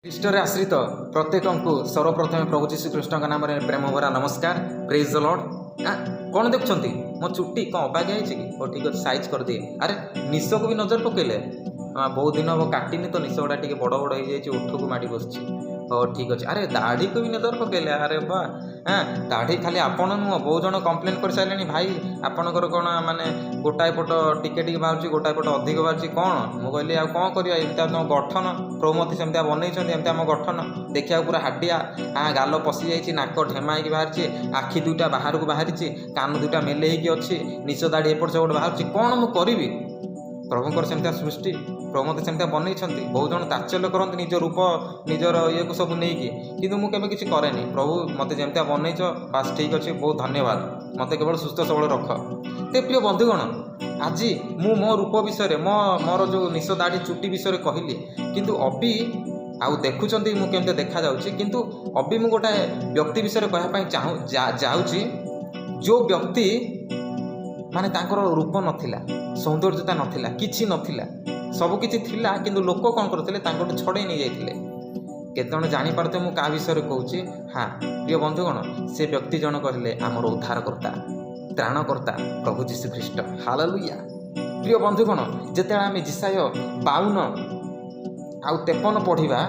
ଖ୍ରୀଷ୍ଟରେ ଆଶ୍ରିତ ପ୍ରତ୍ୟେକଙ୍କୁ ସର୍ବପ୍ରଥମେ ପ୍ରଭୁ ଯୀଶୁ ଖ୍ରୀଷ୍ଟଙ୍କ ନାମରେ ପ୍ରେମ ଭରା ନମସ୍କାର। Praise the Lord. କ'ଣ ଦେଖୁଛନ୍ତି? ମୋ ଚୁଟି କ'ଣ ଅବାଗିଆ ହେଇଛି କି? ହଉ, ଠିକ୍ ଅଛି, ସାଇଜ୍ କରିଦିଏ। ଆରେ, ନିଶକୁ ବି ନଜର ପକେଇଲେ। ହଁ, ବହୁତ ଦିନ ହେବ କାଟିନି ତ, ନିଶ ଗୁଡ଼ା ଟିକେ ବଡ଼ ବଡ଼ ହେଇଯାଇଛି, ଓଠକୁ ମାଡ଼ି ବସିଛି। ହଉ, ଠିକ୍ ଅଛି। ଆରେ, ଦାଢ଼ିକୁ ବି ନଜର ପକେଇଲେ। ଆରେ ବା! ହଁ, ଦାଢ଼ି ଖାଲି ଆପଣ ନୁହଁ, ବହୁତ ଜଣ କମ୍ପ୍ଲେନ୍ କରିସାରିଲେଣି, ଭାଇ, ଆପଣଙ୍କର କ'ଣ ମାନେ ଗୋଟାଏ ପଟ ଟିକେ ଟିକେ ବାହାରୁଛି, ଗୋଟାଏ ପଟ ଅଧିକ ବାହାରୁଛି କ'ଣ? ମୁଁ କହିଲି, ଆଉ କ'ଣ କରିବା? ଏମିତି ଆମ ଗଠନ, ପ୍ରଭୁ ମୋତେ ସେମିତିଆ ବନେଇଛନ୍ତି। ଏମିତି ଆମ ଗଠନ, ଦେଖିବାକୁ ପୁରା ହାଡ଼ିଆ। ହଁ, ଗାଲ ପଶିଯାଇଛି, ନାକ ଢେମା ହେଇକି ବାହାରିଛି, ଆଖି ଦୁଇଟା ବାହାରକୁ ବାହାରିଛି, କାନ ଦୁଇଟା ମେଲେ ହେଇକି ଅଛି, ନିଶ ଦାଢ଼ି ଏପଟ ସେପଟ ବାହାରୁଛି। କ'ଣ ମୁଁ କରିବି? ପ୍ରଭୁଙ୍କର ସେମିତିଆ ସୃଷ୍ଟି, ପ୍ରଭୁ ମୋତେ ସେମିତିଆ ବନେଇଛନ୍ତି। ବହୁତ ଜଣ ତାଚ୍ଛଲ୍ୟ କରନ୍ତି ନିଜ ରୂପ, ନିଜର ଇଏକୁ ସବୁ ନେଇକି, କିନ୍ତୁ ମୁଁ କେବେ କିଛି କରେନି। ପ୍ରଭୁ, ମୋତେ ଯେମିତିଆ ବନେଇଛ, ବାସ୍ ଠିକ୍ ଅଛି, ବହୁତ ଧନ୍ୟବାଦ। ମୋତେ କେବଳ ସୁସ୍ଥ ସବଳ ରଖ। ତେ ପ୍ରିୟ ବନ୍ଧୁଗଣ, ଆଜି ମୁଁ ମୋ ରୂପ ବିଷୟରେ, ମୋର ଯେଉଁ ନିଶ, ଦାଢ଼ି, ଚୁଟି ବିଷୟରେ କହିଲି, କିନ୍ତୁ ଅବି ଆଉ ଦେଖୁଛନ୍ତି ମୁଁ କେମିତି ଦେଖାଯାଉଛି। କିନ୍ତୁ ଅବି ମୁଁ ଗୋଟାଏ ବ୍ୟକ୍ତି ବିଷୟରେ କହିବା ପାଇଁ ଚାହୁଁ ଯାଉଛି, ଯେଉଁ ବ୍ୟକ୍ତି ମାନେ ତାଙ୍କର ରୂପ ନଥିଲା, ସୌନ୍ଦର୍ଯ୍ୟତା ନଥିଲା, କିଛି ନଥିଲା, ସବୁ କିଛି ଥିଲା, କିନ୍ତୁ ଲୋକ କ'ଣ କରୁଥିଲେ? ତାଙ୍କଠୁ ଛଡ଼େଇ ନେଇଯାଇଥିଲେ। କେତେଜଣ ଜାଣିପାରୁଥିବେ ମୁଁ କାହା ବିଷୟରେ କହୁଛି? ହଁ, ପ୍ରିୟ ବନ୍ଧୁଗଣ, ସେ ବ୍ୟକ୍ତି ଜଣକ ହେଲେ ଆମର ଉଦ୍ଧାରକର୍ତ୍ତା, ତ୍ରାଣକର୍ତ୍ତା ପ୍ରଭୁ ଯୀଶୁ ଖ୍ରୀଷ୍ଟ। ହାଲେଲୁୟା! ପ୍ରିୟ ବନ୍ଧୁଗଣ, ଯେତେବେଳେ ଆମେ ଯିଶାଇୟ 52 ଆଉ 53 ପଢ଼ିବା,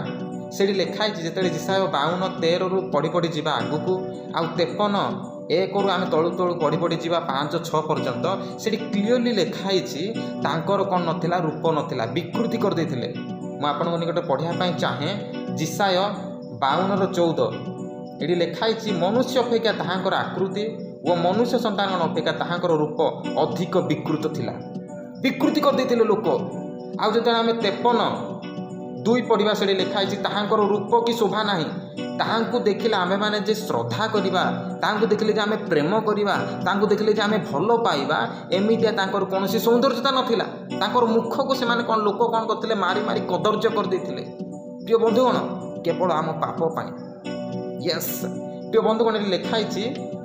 ସେଇଠି ଲେଖା ହେଇଛି, ଯେତେବେଳେ ଯିଶାଇୟ 52:13ରୁ ପଢ଼ି ପଢ଼ି ଯିବା ଆଗକୁ ଆଉ 53:1ରୁ ଆମେ ତଳୁ ତଳୁ ପଢ଼ି ପଢ଼ି ଯିବା 5, 6 ପର୍ଯ୍ୟନ୍ତ, ସେଠି କ୍ଲିଅରଲି ଲେଖା ହେଇଛି, ତାଙ୍କର କ'ଣ ନଥିଲା? ରୂପ ନଥିଲା, ବିକୃତି କରିଦେଇଥିଲେ। ମୁଁ ଆପଣଙ୍କ ନିକଟରେ ପଢ଼ିବା ପାଇଁ ଚାହେଁ ଯିଶାଇୟ 52ର 14। ଏଠି ଲେଖା ହେଇଛି, ମନୁଷ୍ୟ ଅପେକ୍ଷା ତାହାଙ୍କର ଆକୃତି ଓ ମନୁଷ୍ୟ ସନ୍ତାନଗଣ ଅପେକ୍ଷା ତାହାଙ୍କର ରୂପ ଅଧିକ ବିକୃତ ଥିଲା। ବିକୃତି କରିଦେଇଥିଲେ ଲୋକ। ଆଉ ଯେତେବେଳେ ଆମେ 53:2 ପଢ଼ିବା, ସେଠି ଲେଖା ହେଇଛି, ତାହାଙ୍କର ରୂପ କି ଶୋଭା ନାହିଁ, ତାହାଙ୍କୁ ଦେଖିଲେ ଆମ୍ଭେମାନେ ଯେ ଶ୍ରଦ୍ଧା କରିବା, ତାହାଙ୍କୁ ଦେଖିଲେ ଯେ ଆମେ ପ୍ରେମ କରିବା, ତାଙ୍କୁ ଦେଖିଲେ ଯେ ଆମେ ଭଲ ପାଇବା, ଏମିତିଆ ତାଙ୍କର କୌଣସି ସୌନ୍ଦର୍ଯ୍ୟତା ନଥିଲା। ତାଙ୍କର ମୁଖକୁ ସେମାନେ କ'ଣ, ଲୋକ କ'ଣ କରିଥିଲେ? ମାରି ମାରି କଦର୍ଯ୍ୟ କରିଦେଇଥିଲେ। ପ୍ରିୟ ବନ୍ଧୁଗଣ, କେବଳ ଆମ ପାପ ପାଇଁ। ୟେସ୍, ପ୍ରିୟ ବନ୍ଧୁଗଣ, ଏଠି ଲେଖା ହେଇଛି,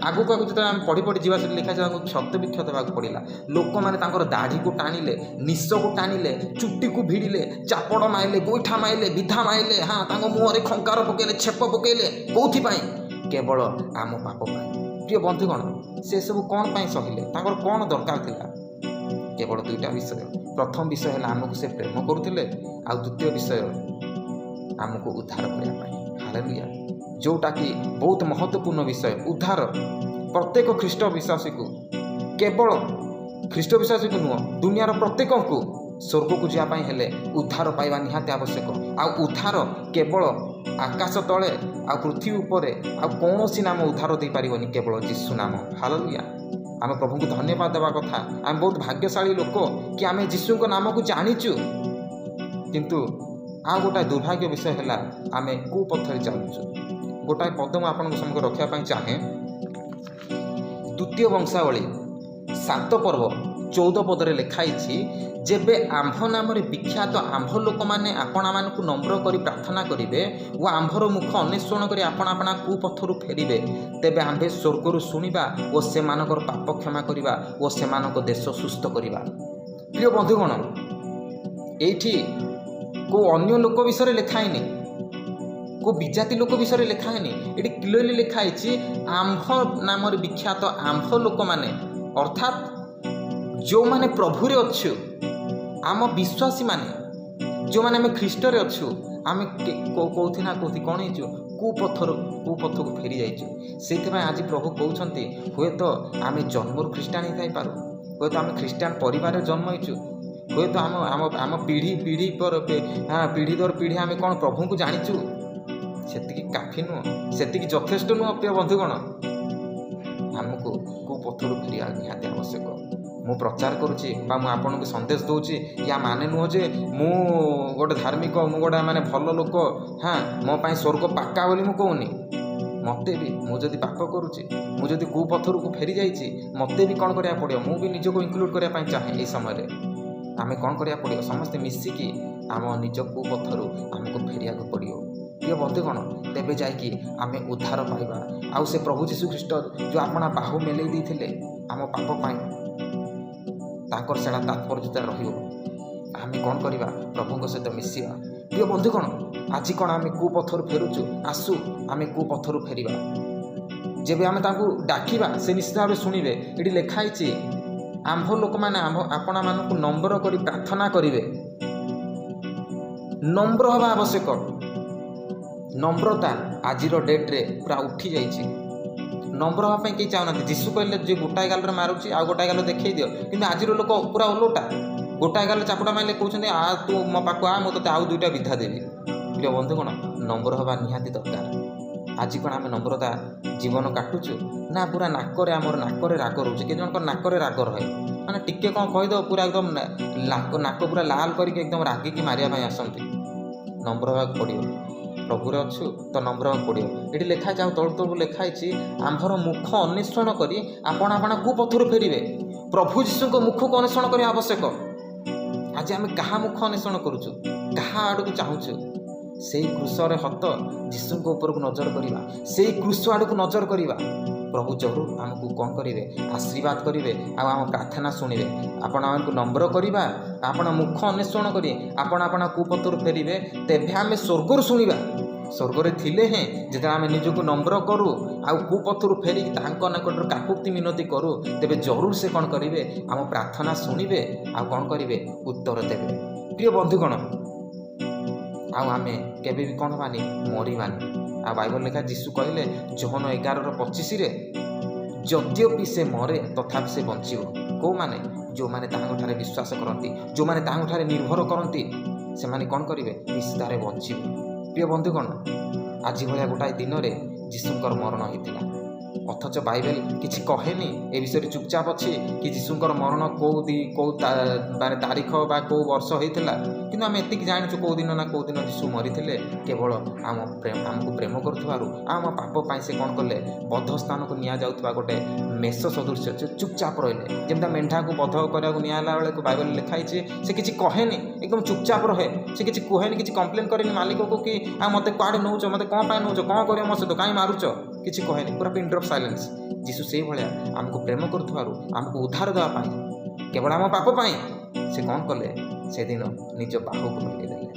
ଆଗକୁ ଆଗକୁ ଯେତେବେଳେ ଆମେ ପଢ଼ି ପଢ଼ି ଯିବା, ସେଠି ଲେଖା ହେଇଛି, ତାଙ୍କୁ କ୍ଷତ ବିକ୍ଷତ ହେବାକୁ ପଡ଼ିଲା। ଲୋକମାନେ ତାଙ୍କର ଦାଢ଼ିକୁ ଟାଣିଲେ, ନିଶକୁ ଟାଣିଲେ, ଚୁଟିକୁ ଭିଡ଼ିଲେ, ଚାପଡ଼ ମାଇଲେ, ଗୋଇଠା ମାଇଲେ, ବିଧା ମାଇଲେ, ହଁ, ତାଙ୍କ ମୁହଁରେ ଖଙ୍କାର ପକେଇଲେ, ଛେପ ପକେଇଲେ। କୋଉଥିପାଇଁ? କେବଳ ଆମ ପାପ ପାଇଁ। ପ୍ରିୟ ବନ୍ଧୁଗଣ, ସେସବୁ କ'ଣ ପାଇଁ ସହିଲେ? ତାଙ୍କର କ'ଣ ଦରକାର ଥିଲା? କେବଳ ଦୁଇଟା ବିଷୟ। ପ୍ରଥମ ବିଷୟ ହେଲା, ଆମକୁ ସେ ପ୍ରେମ କରୁଥିଲେ, ଆଉ ଦ୍ୱିତୀୟ ବିଷୟ, ଆମକୁ ଉଦ୍ଧାର କରିବା ପାଇଁ। ହାଲେଲୁୟା! ଯେଉଁଟାକି ବହୁତ ମହତ୍ତ୍ୱପୂର୍ଣ୍ଣ ବିଷୟ, ଉଦ୍ଧାର। ପ୍ରତ୍ୟେକ ଖ୍ରୀଷ୍ଟ ବିଶ୍ୱାସୀକୁ, କେବଳ ଖ୍ରୀଷ୍ଟ ବିଶ୍ୱାସୀକୁ ନୁହଁ, ଦୁନିଆର ପ୍ରତ୍ୟେକଙ୍କୁ ସ୍ୱର୍ଗକୁ ଯିବା ପାଇଁ ହେଲେ ଉଦ୍ଧାର ପାଇବା ନିହାତି ଆବଶ୍ୟକ। ଆଉ ଉଦ୍ଧାର କେବଳ ଆକାଶ ତଳେ ଆଉ ପୃଥିବୀ ଉପରେ ଆଉ କୌଣସି ନାମ ଉଦ୍ଧାର ଦେଇପାରିବନି, କେବଳ ଯୀଶୁ ନାମ। ହାଲେଲୁୟା! ଆମେ ପ୍ରଭୁଙ୍କୁ ଧନ୍ୟବାଦ ଦେବା କଥା। ଆମେ ବହୁତ ଭାଗ୍ୟଶାଳୀ ଲୋକ କି ଆମେ ଯୀଶୁଙ୍କ ନାମକୁ ଜାଣିଛୁ। କିନ୍ତୁ ଆଉ ଗୋଟାଏ ଦୁର୍ଭାଗ୍ୟ ବିଷୟ ହେଲା, ଆମେ କେଉଁ ପଥରେ ଚାଲୁଛୁ? ଗୋଟାଏ ପଦ ମୁଁ ଆପଣଙ୍କ ସମ୍ମୁଖରେ ରଖିବା ପାଇଁ ଚାହେଁ। ଦ୍ୱିତୀୟ ବଂଶାବଳୀ 7 ପର୍ବ 14 ପଦରେ ଲେଖା ହେଇଛି, ଯେବେ ଆମ୍ଭ ନାମରେ ବିଖ୍ୟାତ ଆମ୍ଭ ଲୋକମାନେ ଆପଣାମାନଙ୍କୁ ନମ୍ର କରି ପ୍ରାର୍ଥନା କରିବେ ଓ ଆମ୍ଭର ମୁଖ ଅନ୍ୱେଷଣ କରି ଆପଣା ଆପଣା କୁପଥରୁ ଫେରିବେ, ତେବେ ଆମ୍ଭେ ସ୍ୱର୍ଗରୁ ଶୁଣିବା ଓ ସେମାନଙ୍କର ପାପ କ୍ଷମା କରିବା ଓ ସେମାନଙ୍କ ଦେଶ ସୁସ୍ଥ କରିବା। ପ୍ରିୟ ବନ୍ଧୁଗଣ, ଏଇଠି କେଉଁ ଅନ୍ୟ ଲୋକ ବିଷୟରେ ଲେଖା ହେଇନି, କେଉଁ ବିଜାତି ଲୋକ ବିଷୟରେ ଲେଖା ହେଇନି। ଏଠି କ୍ଲିୟରଲି ଲେଖା ହେଇଛି, ଆମ୍ଭ ନାମରେ ବିଖ୍ୟାତ ଆମ୍ଭ ଲୋକମାନେ, ଅର୍ଥାତ୍ ଯେଉଁମାନେ ପ୍ରଭୁରେ ଅଛୁ, ଆମ ବିଶ୍ୱାସୀମାନେ, ଯେଉଁମାନେ ଆମେ ଖ୍ରୀଷ୍ଟରେ ଅଛୁ, ଆମେ କେଉଁଠି ନା କେଉଁଠି କ'ଣ ହେଇଛୁ? କୁପଥକୁ ଫେରି ଯାଇଛୁ। ସେଇଥିପାଇଁ ଆଜି ପ୍ରଭୁ କହୁଛନ୍ତି, ହୁଏତ ଆମେ ଜନ୍ମରୁ ଖ୍ରୀଷ୍ଟାନ ହେଇଥାଇପାରୁ, ହୁଏତ ଆମେ ଖ୍ରୀଷ୍ଟାନ ପରିବାରରେ ଜନ୍ମ ହେଇଛୁ, ହୁଏତ ଆମ ଆମ ଆମ ପିଢ଼ି ପିଢ଼ି ପରେ, ହଁ, ପିଢ଼ି ଦର ପିଢ଼ି ଆମେ କ'ଣ ପ୍ରଭୁଙ୍କୁ ଜାଣିଛୁ, ସେତିକି କାଫି ନୁହଁ, ସେତିକି ଯଥେଷ୍ଟ ନୁହଁ। ପ୍ରିୟ ବନ୍ଧୁଗଣ, ଆମକୁ କୁପଥରୁ ଫେରିବା ନିହାତି ଆବଶ୍ୟକ। ମୁଁ ପ୍ରଚାର କରୁଛି ବା ମୁଁ ଆପଣଙ୍କୁ ସନ୍ଦେଶ ଦେଉଛି, ୟା ମାନେ ନୁହଁ ଯେ ମୁଁ ଗୋଟେ ଧାର୍ମିକ, ମୁଁ ଗୋଟେ ମାନେ ଭଲ ଲୋକ, ହଁ, ମୋ ପାଇଁ ସ୍ୱର୍ଗ ପାକ୍କା ବୋଲି ମୁଁ କହୁନି। ମୋତେ ବି, ମୁଁ ଯଦି ପାପ କରୁଛି, ମୁଁ ଯଦି କୁପଥରକୁ ଫେରି ଯାଇଛି, ମୋତେ ବି କ'ଣ କରିବାକୁ ପଡ଼ିବ? ମୁଁ ବି ନିଜକୁ ଇନକ୍ଲୁଡ଼ କରିବା ପାଇଁ ଚାହେଁ ଏଇ ସମୟରେ। ଆମେ କ'ଣ କରିବାକୁ ପଡ଼ିବ? ସମସ୍ତେ ମିଶିକି ଆମ ନିଜ କୁପଥରୁ ଆମକୁ ଫେରିବାକୁ ପଡ଼ିବ, ପ୍ରିୟ ବନ୍ଧୁଗଣ। ତେବେ ଯାଇକି ଆମେ ଉଦ୍ଧାର ପାଇବା। ଆଉ ସେ ପ୍ରଭୁ ଯୀଶୁ ଖ୍ରୀଷ୍ଟ ଯେଉଁ ଆପଣା ବାହୁ ମେଲେଇ ଦେଇଥିଲେ ଆମ ପାପ ପାଇଁ, ତାଙ୍କର ସେଇଟା ତାତ୍ପର୍ଯ୍ୟତା ରହିବ। ଆମେ କ'ଣ କରିବା? ପ୍ରଭୁଙ୍କ ସହିତ ମିଶିବା। ପ୍ରିୟ ବନ୍ଧୁଗଣ, ଆଜି କ'ଣ ଆମେ କୁପଥରୁ ଫେରୁଛୁ? ଆସୁ ଆମେ କୁପଥରୁ ଫେରିବା। ଯେବେ ଆମେ ତାଙ୍କୁ ଡାକିବା, ସେ ନିଶ୍ଚିତ ଭାବେ ଶୁଣିବେ। ଏଠି ଲେଖା ହେଇଛି, ଆମ୍ଭ ଲୋକମାନେ ଆମ୍ଭ ଆପଣାମାନଙ୍କୁ ନମ୍ର କରି ପ୍ରାର୍ଥନା କରିବେ। ନମ୍ର ହେବା ଆବଶ୍ୟକ। ନମ୍ରତା ଆଜିର ଡେଟ୍ରେ ପୁରା ଉଠି ଯାଇଛି। ନମ୍ର ହେବା ପାଇଁ କେହି ଚାହୁଁନାହାନ୍ତି। ଯୀଶୁ କହିଲେ, ଯିଏ ଗୋଟାଏ ଗାଲରେ ମାରୁଛି, ଆଉ ଗୋଟାଏ ଗାଲ ଦେଖେଇ ଦିଅ। କିନ୍ତୁ ଆଜିର ଲୋକ ପୁରା ଓଲଟା। ଗୋଟାଏ ଗାଲ ଚାପୁଡ଼ା ମାରିଲେ କହୁଛନ୍ତି, ଆ ତୁ ମୋ ପାଖକୁ ଆ, ମୁଁ ତୋତେ ଆଉ ଦୁଇଟା ବିଧା ଦେବି। ପ୍ରିୟ ବନ୍ଧୁଗଣ, ନମ୍ର ହେବା ନିହାତି ଦରକାର। ଆଜି କ'ଣ ଆମେ ନମ୍ରତା ଜୀବନ କାଟୁଛୁ ନା ପୁରା ନାକରେ, ଆମର ନାକରେ ରାଗ ରହୁଛି? କେତେ ଜଣଙ୍କ ନାକରେ ରାଗ ରହେ, ମାନେ ଟିକେ କ'ଣ କହିଦେବ, ପୁରା ଏକଦମ ନାକ ପୁରା ଲାଲ କରିକି ଏକଦମ ରାଗିକି ମାରିବା ପାଇଁ ଆସନ୍ତି। ନମ୍ର ହେବାକୁ ପଡ଼ିବ। ପ୍ରଭୁରେ ଅଛୁ ତ ନମ୍ର ହେବାକୁ ପଡ଼ିବ। ଏଠି ଲେଖା ହେଇଛି, ଆଉ ତଳୁ ତଳକୁ ଲେଖା ହେଇଛି, ଆମ୍ଭର ମୁଖ ଅନ୍ୱେଷଣ କରି ଆପଣ ଆପଣା କୁପଥରୁ ଫେରିବେ। ପ୍ରଭୁ ଯୀଶୁଙ୍କ ମୁଖକୁ ଅନ୍ୱେଷଣ କରିବା ଆବଶ୍ୟକ। ଆଜି ଆମେ କାହା ମୁଖ ଅନ୍ୱେଷଣ କରୁଛୁ? କାହା ଆଡ଼କୁ ଚାହୁଁଛୁ? ସେଇ କ୍ରୁଶରେ ହତ ଯୀଶୁଙ୍କ ଉପରକୁ ନଜର କରିବା, ସେଇ କ୍ରୁଶ ଆଡ଼କୁ ନଜର କରିବା। ପ୍ରଭୁ ଜରୁର ଆମକୁ କ'ଣ କରିବେ? ଆଶୀର୍ବାଦ କରିବେ ଆଉ ଆମ ପ୍ରାର୍ଥନା ଶୁଣିବେ। ଆପଣମାନଙ୍କୁ ନମ୍ର କରିବା, ଆପଣ ମୁଖ ଅନ୍ୱେଷଣ କରି ଆପଣ ଆପଣା କୁପଥରୁ ଫେରିବେ, ତେବେ ଆମେ ସ୍ୱର୍ଗରୁ ଶୁଣିବା। ସ୍ୱର୍ଗରେ ଥିଲେ ହେଁ ଯେତେବେଳେ ଆମେ ନିଜକୁ ନମ୍ର କରୁ ଆଉ କୁପଥରୁ ଫେରିକି ତାଙ୍କ ନିକଟରୁ କାକୁତି ମିନତି କରୁ, ତେବେ ଜରୁର ସେ କ'ଣ କରିବେ? ଆମ ପ୍ରାର୍ଥନା ଶୁଣିବେ ଆଉ କ'ଣ କରିବେ? ଉତ୍ତର ଦେବେ। ପ୍ରିୟ ବନ୍ଧୁଗଣ, ଆଉ ଆମେ କେବେ ବି କ'ଣ ହେବାନି? ମରିବାନି। ଆଉ ବାଇବଲ ଲେଖା, ଯୀଶୁ କହିଲେ ଯୋହନ 11ର 25ରେ, ଯଦ୍ୟପି ସେ ମରେ ତଥାପି ସେ ବଞ୍ଚିବ। କେଉଁମାନେ? ଯେଉଁମାନେ ତାହାଙ୍କଠାରେ ବିଶ୍ୱାସ କରନ୍ତି, ଯେଉଁମାନେ ତାହାଙ୍କଠାରେ ନିର୍ଭର କରନ୍ତି, ସେମାନେ କ'ଣ କରିବେ? ନିଶ୍ଚିତ ବଞ୍ଚିବେ। ପ୍ରିୟ ବନ୍ଧୁଗଣ, ଆଜି ଭଳିଆ ଗୋଟାଏ ଦିନରେ ଯୀଶୁଙ୍କର ମରଣ ହେଇଥିଲା, ଅଥଚ ବାଇବେଲ କିଛି କହେନି ଏ ବିଷୟରେ। ଚୁପଚାପ ଅଛି କି ଯୀଶୁଙ୍କର ମରଣ କେଉଁ ମାନେ ତାରିଖ ବା କେଉଁ ବର୍ଷ ହେଇଥିଲା। କିନ୍ତୁ ଆମେ ଏତିକି ଜାଣିଛୁ, କେଉଁ ଦିନ ନା କେଉଁ ଦିନ ଯୀଶୁ ମରିଥିଲେ। କେବଳ ଆମ ପ୍ରେମ ଆମକୁ ପ୍ରେମ କରୁଥିବାରୁ, ଆମ ପାପ ପାଇଁ ସେ କ'ଣ କଲେ? ବଧ ସ୍ଥାନକୁ ନିଆଯାଉଥିବା ଗୋଟେ ମେଷ ସଦୃଶ୍ୟ ସେ ଚୁପଚାପ ରହିଲେ। ଯେମିତି ମେଣ୍ଢାକୁ ବଧ କରିବାକୁ ନିଆହେଲା ବେଳକୁ ବାଇବେଲ ଲେଖା ହେଇଛି, ସେ କିଛି କହେନି, ଏକଦମ ଚୁପଚାପ ରହେ। ସେ କିଛି କୁହେନି, କିଛି କମ୍ପ୍ଲେନ୍ କରେନି ମାଲିକକୁ କି ଆଉ ମୋତେ କୁଆଡ଼େ ନେଉଛ, ମୋତେ କ'ଣ ପାଇଁ ନେଉଛ, କ'ଣ କରିବ ମୋ ସହିତ, କାହିଁ ମାରୁଛ, କିଛି କହେନି। ପୁରା ପିନ୍ ଡ୍ରପ୍ ସାଇଲେନ୍ସ। ଯୀଶୁ ସେଇଭଳିଆ ଆମକୁ ପ୍ରେମ କରୁଥିବାରୁ, ଆମକୁ ଉଦ୍ଧାର ଦେବା ପାଇଁ, କେବଳ ଆମ ପାପ ପାଇଁ ସେ କ'ଣ କଲେ? ସେଦିନ ନିଜ ବାହୁକୁ ମିଳେଇ ଦେଲେ,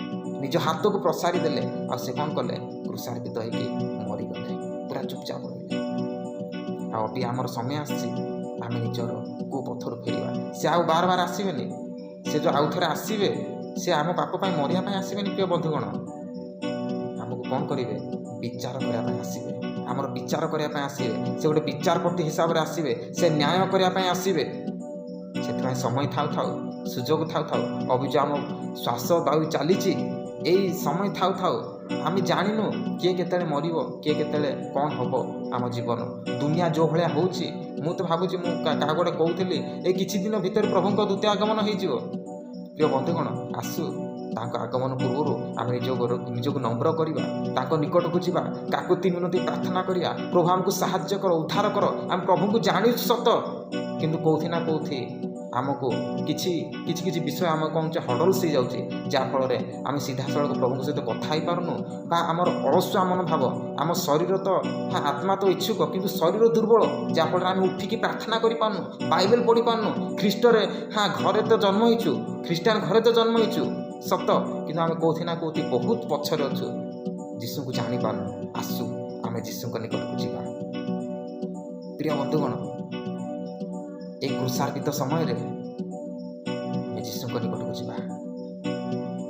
ନିଜ ହାତକୁ ପ୍ରସାରି ଦେଲେ ଆଉ ସେ କ'ଣ କଲେ? କ୍ରୁଶାର୍ପିତ ହେଇକି ମରିଗଲେ। ପୁରା ଚୁପଚାପ ରହିଲେ। ଆଉ ଅବି ଆମର ସମୟ ଆସିଛି, ଆମେ ନିଜର କୁପଥରୁ ଫେରିବା। ସେ ଆଉ ବାର ବାର ଆସିବେନି। ସେ ଯେଉଁ ଆଉ ଥରେ ଆସିବେ, ସେ ଆମ ପାପ ପାଇଁ ମରିବା ପାଇଁ ଆସିବେନି। ପ୍ରିୟ ବନ୍ଧୁଗଣ, ଆମକୁ କ'ଣ କରିବେ? ବିଚାର କରିବା ପାଇଁ ଆସିବେ। ଆମର ବିଚାର କରିବା ପାଇଁ ଆସିବେ। ସେ ଗୋଟେ ବିଚାରପତି ହିସାବରେ ଆସିବେ। ସେ ନ୍ୟାୟ କରିବା ପାଇଁ ଆସିବେ। ସେଥିପାଇଁ ସମୟ ଥାଉ ଥାଉ, ସୁଯୋଗ ଥାଉ ଥାଉ, ଅବି ଯେଉଁ ଆମ ଶ୍ୱାସ ବାୟୁ ଚାଲିଛି, ଏଇ ସମୟ ଥାଉ ଥାଉ। ଆମେ ଜାଣିନୁ କିଏ କେତେବେଳେ ମରିବ, କିଏ କେତେବେଳେ କ'ଣ ହେବ ଆମ ଜୀବନ। ଦୁନିଆ ଯେଉଁ ଭଳିଆ ହେଉଛି, ମୁଁ ତ ଭାବୁଛି, ମୁଁ କାହାକୁ ଗୋଟେ କହୁଥିଲି, ଏଇ କିଛି ଦିନ ଭିତରେ ପ୍ରଭୁଙ୍କ ଦ୍ୱିତୀୟ ଆଗମନ ହେଇଯିବ। ପ୍ରିୟ ବନ୍ଧୁଗଣ, ଆସୁ ତାଙ୍କ ଆଗମନ ପୂର୍ବରୁ ଆମେ ନିଜକୁ ନମ୍ର କରିବା, ତାଙ୍କ ନିକଟକୁ ଯିବା, କାକୁତି ମିନତି ପ୍ରାର୍ଥନା କରିବା, ପ୍ରଭୁ ଆମକୁ ସାହାଯ୍ୟ କର, ଉଦ୍ଧାର କର। ଆମେ ପ୍ରଭୁଙ୍କୁ ଜାଣିଛୁ ସତ, କିନ୍ତୁ କେଉଁଠି ନା କେଉଁଠି ଆମକୁ କିଛି କିଛି କିଛି ବିଷୟ ଆମେ କ'ଣ ହେଉଛି, ହଡଲ୍ସ ହେଇଯାଉଛି, ଯାହାଫଳରେ ଆମେ ସିଧାସଳଖ ପ୍ରଭୁଙ୍କ ସହିତ କଥା ହେଇପାରୁନୁ ବା ଆମର ଅଳସୁଆ ମନୋଭାବ। ଆମ ଶରୀର ତ, ହଁ, ଆତ୍ମା ତ ଇଚ୍ଛୁକ କିନ୍ତୁ ଶରୀର ଦୁର୍ବଳ, ଯାହାଫଳରେ ଆମେ ଉଠିକି ପ୍ରାର୍ଥନା କରିପାରୁନୁ, ବାଇବେଲ ପଢ଼ିପାରୁନୁ। ଖ୍ରୀଷ୍ଟରେ, ହଁ, ଘରେ ତ ଜନ୍ମ ହେଇଛୁ, ଖ୍ରୀଷ୍ଟିଆନ ଘରେ ତ ଜନ୍ମ ହେଇଛୁ ସତ, କିନ୍ତୁ ଆମେ କେଉଁଠି ନା କେଉଁଠି ବହୁତ ପଛରେ ଅଛୁ, ଯୀଶୁଙ୍କୁ ଜାଣିପାରୁନୁ। ଆସୁ ଆମେ ଯୀଶୁଙ୍କ ନିକଟକୁ ଯିବା। ପ୍ରିୟ ବନ୍ଧୁଗଣ, ଏଇ କ୍ରୁଶାର୍ପିତ ସମୟରେ ଆମେ ଯୀଶୁଙ୍କ ନିକଟକୁ ଯିବା,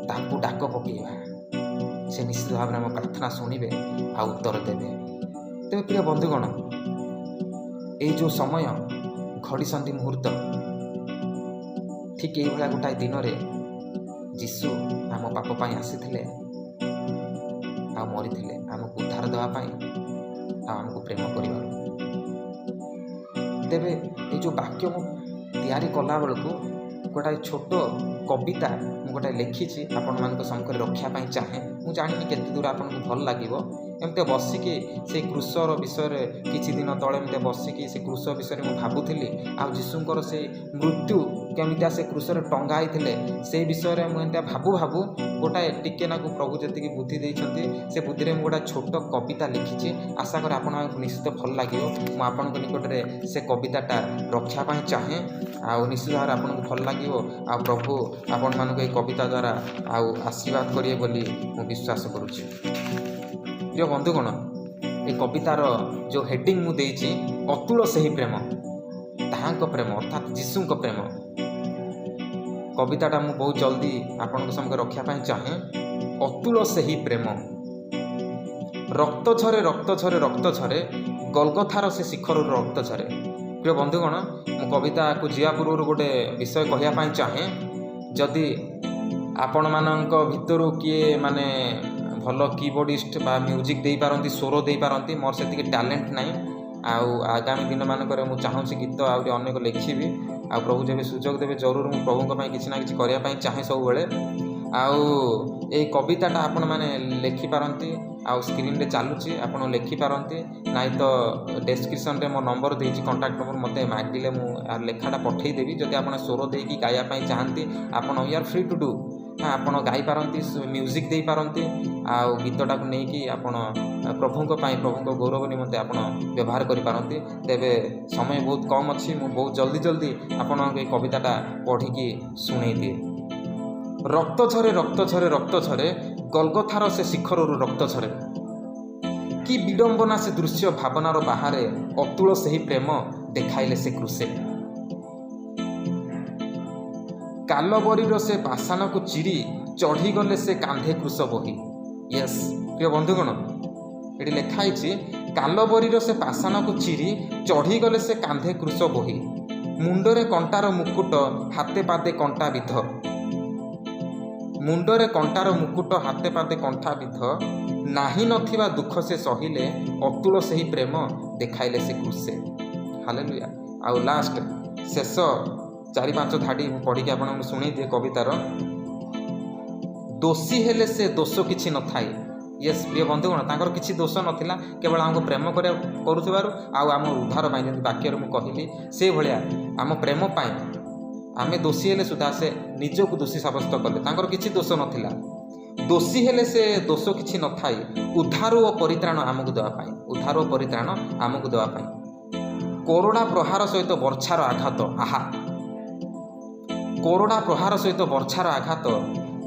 ତାଙ୍କୁ ଡାକ ପକେଇବା। ସେ ନିଶ୍ଚିତ ଭାବରେ ଆମ ପ୍ରାର୍ଥନା ଶୁଣିବେ ଆଉ ଉତ୍ତର ଦେବେ। ତେବେ ପ୍ରିୟ ବନ୍ଧୁଗଣ, ଏଇ ଯେଉଁ ସମୟ, ଘଡ଼ିସନ୍ଧି ମୁହୂର୍ତ୍ତ, ଠିକ୍ ଏଇଭଳିଆ ଗୋଟାଏ ଦିନରେ ଯୀଶୁ ଆମ ପାପ ପାଇଁ ଆସିଥିଲେ ଆଉ ମରିଥିଲେ, ଆମକୁ ଉଦ୍ଧାର ଦେବା ପାଇଁ ଆଉ ଆମକୁ ପ୍ରେମ କରିବାରୁ। ତେବେ ଏଇ ଯେଉଁ ବାକ୍ୟ ମୁଁ ତିଆରି କଲାବେଳକୁ ଗୋଟାଏ ଛୋଟ କବିତା ମୁଁ ଗୋଟାଏ ଲେଖିଛି, ଆପଣମାନଙ୍କ ସମ୍ମୁଖରେ ରଖିବା ପାଇଁ ଚାହେଁ। ମୁଁ ଜାଣିନି କେତେ ଦୂର ଆପଣଙ୍କୁ ଭଲ ଲାଗିବ। ଏମିତି ବସିକି ସେଇ କ୍ରୁଶର ବିଷୟରେ, କିଛି ଦିନ ତଳେ ଏମିତି ବସିକି ସେ କ୍ରୁଶ ବିଷୟରେ ମୁଁ ଭାବୁଥିଲି ଆଉ ଯୀଶୁଙ୍କର ସେଇ ମୃତ୍ୟୁ କେମିତିଆ ସେ କ୍ରୁଶରେ ଟଙ୍ଗା ହେଇଥିଲେ, ସେଇ ବିଷୟରେ ମୁଁ ଏମିତିଆ ଭାବୁ ଭାବୁ ଗୋଟାଏ ଟିକେ ନାକୁ ପ୍ରଭୁ ଯେତିକି ବୁଦ୍ଧି ଦେଇଛନ୍ତି, ସେ ବୁଦ୍ଧିରେ ମୁଁ ଗୋଟାଏ ଛୋଟ କବିତା ଲେଖିଛି। ଆଶା କରେ ଆପଣମାନଙ୍କୁ ନିଶ୍ଚିତ ଭଲ ଲାଗିବ। ମୁଁ ଆପଣଙ୍କ ନିକଟରେ ସେ କବିତାଟା ରଖିବା ପାଇଁ ଚାହେଁ, ଆଉ ନିଶ୍ଚିତ ଭାବରେ ଆପଣଙ୍କୁ ଭଲ ଲାଗିବ, ଆଉ ପ୍ରଭୁ ଆପଣମାନଙ୍କୁ ଏଇ କବିତା ଦ୍ୱାରା ଆଉ ଆଶୀର୍ବାଦ କରିବେ ବୋଲି ମୁଁ ବିଶ୍ୱାସ କରୁଛି। ପ୍ରିୟ ବନ୍ଧୁଗଣ, ଏ କବିତାର ଯେଉଁ ହେଡ଼ିଂ ମୁଁ ଦେଇଛି, ଅତୁଳ ସେହି ପ୍ରେମ, ତାହାଙ୍କ ପ୍ରେମ ଅର୍ଥାତ୍ ଯୀଶୁଙ୍କ ପ୍ରେମ। କବିତାଟା ମୁଁ ବହୁତ ଜଲ୍ଦି ଆପଣଙ୍କ ସମ୍ମୁଖରେ ରଖିବା ପାଇଁ ଚାହେଁ। ଅତୁଳ ସେହି ପ୍ରେମ। ରକ୍ତ ଝରେ, ରକ୍ତ ଝରେ, ରକ୍ତ ଝରେ, ଗଲଗଥାର ସେ ଶିଖରରୁ ରକ୍ତ ଝରେ। ପ୍ରିୟ ବନ୍ଧୁଗଣ, ମୁଁ କବିତାକୁ ଯିବା ପୂର୍ବରୁ ଗୋଟେ ବିଷୟ କହିବା ପାଇଁ ଚାହେଁ। ଯଦି ଆପଣମାନଙ୍କ ଭିତରୁ କିଏ ମାନେ ଭଲ କିବୋର୍ଡ଼ିଷ୍ଟ ବା ମ୍ୟୁଜିକ୍ ଦେଇପାରନ୍ତି, ସ୍ୱର ଦେଇପାରନ୍ତି, ମୋର ସେତିକି ଟ୍ୟାଲେଣ୍ଟ ନାହିଁ। ଆଉ ଆଗାମୀ ଦିନମାନଙ୍କରେ ମୁଁ ଚାହୁଁଛି ଗୀତ ଆହୁରି ଅନେକ ଲେଖିବି, ଆଉ ପ୍ରଭୁ ଯେବେ ସୁଯୋଗ ଦେବେ, ଜରୁର ମୁଁ ପ୍ରଭୁଙ୍କ ପାଇଁ କିଛି ନା କିଛି କରିବା ପାଇଁ ଚାହେଁ ସବୁବେଳେ। ଆଉ ଏଇ କବିତାଟା ଆପଣମାନେ ଲେଖିପାରନ୍ତି, ଆଉ ସ୍କ୍ରିନ୍ରେ ଚାଲୁଛି, ଆପଣ ଲେଖିପାରନ୍ତି। ନାଇଁ ତ ଡେସ୍କ୍ରିପସନ୍ରେ ମୋ ନମ୍ବର ଦେଇଛି, କଣ୍ଟାକ୍ଟ ନମ୍ବର। ମୋତେ ମାଗିଲେ ମୁଁ ଲେଖାଟା ପଠେଇଦେବି। ଯଦି ଆପଣ ସ୍ୱର ଦେଇକି ଗାଇବା ପାଇଁ ଚାହାନ୍ତି, ଆପଣ you are free to do। ଆପଣ ଗାଇପାରନ୍ତି, ମ୍ୟୁଜିକ୍ ଦେଇପାରନ୍ତି, ଆଉ ଗୀତଟାକୁ ନେଇକି ଆପଣ ପ୍ରଭୁଙ୍କ ପାଇଁ, ପ୍ରଭୁଙ୍କ ଗୌରବ ନିମନ୍ତେ ଆପଣ ବ୍ୟବହାର କରିପାରନ୍ତି। ତେବେ ସମୟ ବହୁତ କମ୍ ଅଛି, ମୁଁ ବହୁତ ଜଲ୍ଦି ଜଲ୍ଦି ଆପଣଙ୍କୁ ଏଇ କବିତାଟା ପଢ଼ିକି ଶୁଣେଇ ଦିଏ। ରକ୍ତ ଝରେ, ରକ୍ତ ଝରେ, ରକ୍ତ ଝରେ, ଗଲଗଥାର ସେ ଶିଖରରୁ ରକ୍ତ ଝରେ। କି ବିଡ଼ମ୍ବନା ସେ ଦୃଶ୍ୟ, ଭାବନାର ବାହାରେ, ଅତୁଳ ସେହି ପ୍ରେମ ଦେଖାଇଲେ ସେ କୃଷେ। କାଲବରୀର ସେ ପାଷାଣକୁ ଚିରି ଚଢ଼ିଗଲେ ସେ କାନ୍ଧେ କ୍ରୁଶ ବୋହି। ୟେସ୍, ପ୍ରିୟ ବନ୍ଧୁଗଣ, ଏଠି ଲେଖା ହେଇଛି, କାଲବରୀର ସେ ପାଷାଣକୁ ଚିରି ଚଢ଼ିଗଲେ ସେ କାନ୍ଧେ କ୍ରୁଶ ବୋହି। ମୁଣ୍ଡରେ କଣ୍ଟାର ମୁକୁଟ, ହାତେ ପାଦେ କଣ୍ଟା ବିଧ। ମୁଣ୍ଡରେ କଣ୍ଟାର ମୁକୁଟ, ହାତେ ପାଦେ କଣ୍ଟା ବିଧ। ନାହିଁ ନଥିବା ଦୁଃଖ ସେ ସହିଲେ, ଅତୁଳ ସେହି ପ୍ରେମ ଦେଖାଇଲେ ସେ କୃଷେ। ହାଲେଲୁୟା। ଆଉ ଲାଷ୍ଟ ଶେଷ ଚାରି ପାଞ୍ଚ ଧାଡ଼ି ମୁଁ ପଢ଼ିକି ଆପଣଙ୍କୁ ଶୁଣେଇ ଦିଏ କବିତାର। ଦୋଷୀ ହେଲେ ସେ ଦୋଷ କିଛି ନଥାଏ। ୟେସ୍, ପ୍ରିୟ ବନ୍ଧୁଗଣ, ତାଙ୍କର କିଛି ଦୋଷ ନଥିଲା, କେବଳ ଆମକୁ ପ୍ରେମ କରିବା କରୁଥିବାରୁ ଆଉ ଆମ ଉଦ୍ଧାର ପାଇଁ, ଯେମିତି ବାକ୍ୟରେ ମୁଁ କହିଲି ସେଇଭଳିଆ ଆମ ପ୍ରେମ ପାଇଁ ଆମେ ଦୋଷୀ ହେଲେ ସୁଦ୍ଧା ସେ ନିଜକୁ ଦୋଷୀ ସାବ୍ୟସ୍ତ କଲେ। ତାଙ୍କର କିଛି ଦୋଷ ନଥିଲା। ଦୋଷୀ ହେଲେ ସେ ଦୋଷ କିଛି ନଥାଏ, ଉଦ୍ଧାର ଓ ପରିତ୍ରାଣ ଆମକୁ ଦେବା ପାଇଁ, ଉଦ୍ଧାର ଓ ପରିତ୍ରାଣ ଆମକୁ ଦେବା ପାଇଁ। କୋରଡ଼ା ପ୍ରହାର ସହିତ ବର୍ଚ୍ଛାର ଆଘାତ, ଆହା, କୋରଡ଼ା ପ୍ରହାର ସହିତ ବର୍ଚ୍ଛାର ଆଘାତ,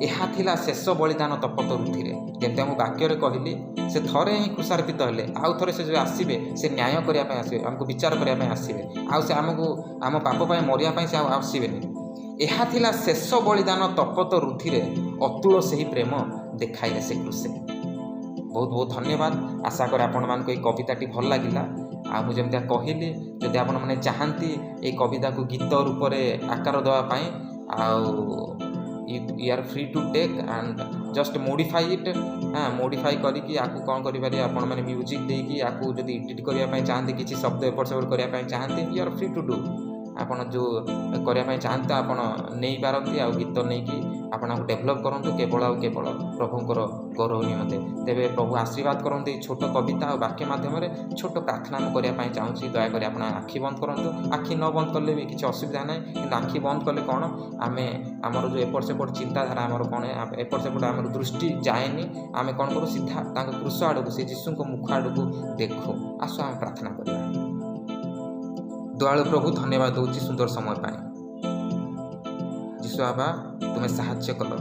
ଏହା ଥିଲା ଶେଷ ବଳିଦାନ ତପତ ରୁଧିରେ। ଯେମିତି ମୁଁ ବାକ୍ୟରେ କହିଲି, ସେ ଥରେ ହିଁ କ୍ରୁଶାର୍ପିତ ହେଲେ, ଆଉ ଥରେ ସେ ଯେଉଁ ଆସିବେ, ସେ ନ୍ୟାୟ କରିବା ପାଇଁ ଆସିବେ, ଆମକୁ ବିଚାର କରିବା ପାଇଁ ଆସିବେ। ଆଉ ସେ ଆମକୁ ଆମ ପାପ ପାଇଁ ମରିବା ପାଇଁ ସେ ଆଉ ଆସିବେନି। ଏହା ଥିଲା ଶେଷ ବଳିଦାନ ତପତ ରୁଧିରେ, ଅତୁଳ ସେହି ପ୍ରେମ ଦେଖାଇଲେ ସେ କୃଷେ। ବହୁତ ବହୁତ ଧନ୍ୟବାଦ। ଆଶା କରେ ଆପଣମାନଙ୍କୁ ଏଇ କବିତାଟି ଭଲ ଲାଗିଲା। ଆଉ ମୁଁ ଯେମିତିଆ କହିଲି, ଯଦି ଆପଣମାନେ ଚାହାନ୍ତି ଏଇ କବିତାକୁ ଗୀତ ରୂପରେ ଆକାର ଦେବା ପାଇଁ, ଆଉ you are free to take and just modify it। ହଁ, ମୋଡ଼ିଫାଇ କରିକି ଆକୁ କ'ଣ କରିପାରିବେ ଆପଣମାନେ, ମ୍ୟୁଜିକ୍ ଦେଇକି ଆକୁ ଯଦି ଏଡ଼ିଟ୍ କରିବା ପାଇଁ ଚାହାନ୍ତି, କିଛି ଶବ୍ଦ ଏପଟ ସେପଟ କରିବା ପାଇଁ ଚାହାନ୍ତି, you are free to do। ଆପଣ ଯେଉଁ କରିବା ପାଇଁ ଚାହାନ୍ତି ତ ଆପଣ ନେଇପାରନ୍ତି, ଆଉ ଗୀତ ନେଇକି ଆପଣଙ୍କୁ ଡେଭଲପ୍ କରନ୍ତୁ, କେବଳ ଆଉ କେବଳ ପ୍ରଭୁଙ୍କର ଗୌରବ ନିମନ୍ତେ। ତେବେ ପ୍ରଭୁ ଆଶୀର୍ବାଦ କରନ୍ତୁ। ଏଇ ଛୋଟ କବିତା ଆଉ ବାକ୍ୟ ମାଧ୍ୟମରେ ଛୋଟ ପ୍ରାର୍ଥନା ମୁଁ କରିବା ପାଇଁ ଚାହୁଁଛି। ଦୟାକରି ଆପଣ ଆଖି ବନ୍ଦ କରନ୍ତୁ। ଆଖି ନ ବନ୍ଦ କଲେ ବି କିଛି ଅସୁବିଧା ନାହିଁ, କିନ୍ତୁ ଆଖି ବନ୍ଦ କଲେ କ'ଣ, ଆମେ ଆମର ଯେଉଁ ଏପଟ ସେପଟ ଚିନ୍ତାଧାରା ଆମର କ'ଣ, ଏପଟ ସେପଟ ଆମର ଦୃଷ୍ଟି ଯାଏନି। ଆମେ କ'ଣ କରୁ, ସିଧା ତାଙ୍କ କ୍ରୁଶ ଆଡ଼କୁ, ସେ ଯୀଶୁଙ୍କ ମୁଖ ଆଡ଼କୁ ଦେଖୁ। ଆସ ଆମେ ପ୍ରାର୍ଥନା କରିବା। ଦୟାଳୁ ପ୍ରଭୁ, ଧନ୍ୟବାଦ ଦେଉଛି ସୁନ୍ଦର ସମୟ ପାଇଁ। ଯୀଶୁ ବାବା, ତୁମେ ସାହାଯ୍ୟ କଲ,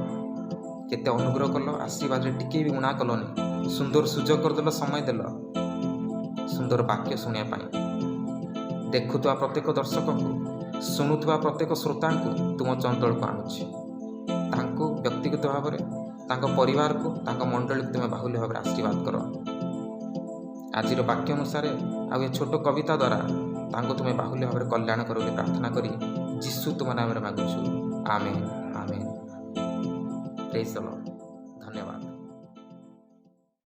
କେତେ ଅନୁଗ୍ରହ କଲ, ଆଶୀର୍ବାଦରେ ଟିକେ ବି ଉଣା କଲନି। ସୁନ୍ଦର ସୁଯୋଗ କରିଦେଲ, ସମୟ ଦେଲ ସୁନ୍ଦର ବାକ୍ୟ ଶୁଣିବା ପାଇଁ। ଦେଖୁଥିବା ପ୍ରତ୍ୟେକ ଦର୍ଶକଙ୍କୁ, ଶୁଣୁଥିବା ପ୍ରତ୍ୟେକ ଶ୍ରୋତାଙ୍କୁ ତୁମ ଚଞ୍ଚଳକୁ ଆଣୁଛି। ତାଙ୍କୁ ବ୍ୟକ୍ତିଗତ ଭାବରେ, ତାଙ୍କ ପରିବାରକୁ, ତାଙ୍କ ମଣ୍ଡଳୀକୁ ତୁମେ ବାହୁଲ୍ୟ ଭାବରେ ଆଶୀର୍ବାଦ କର। ଆଜିର ବାକ୍ୟ ଅନୁସାରେ ଆଉ ଏ ଛୋଟ କବିତା ଦ୍ୱାରା ତାଙ୍କୁ ତୁମେ ବାହୁଲ୍ୟ ଭାବରେ କଲ୍ୟାଣ କର ବୋଲି ପ୍ରାର୍ଥନା କରି ଯୀଶୁ ତୁମ ନାମରେ ମାଗୁଛୁ, ଆମେନ୍, ଆମେନ୍। Praise the Lord.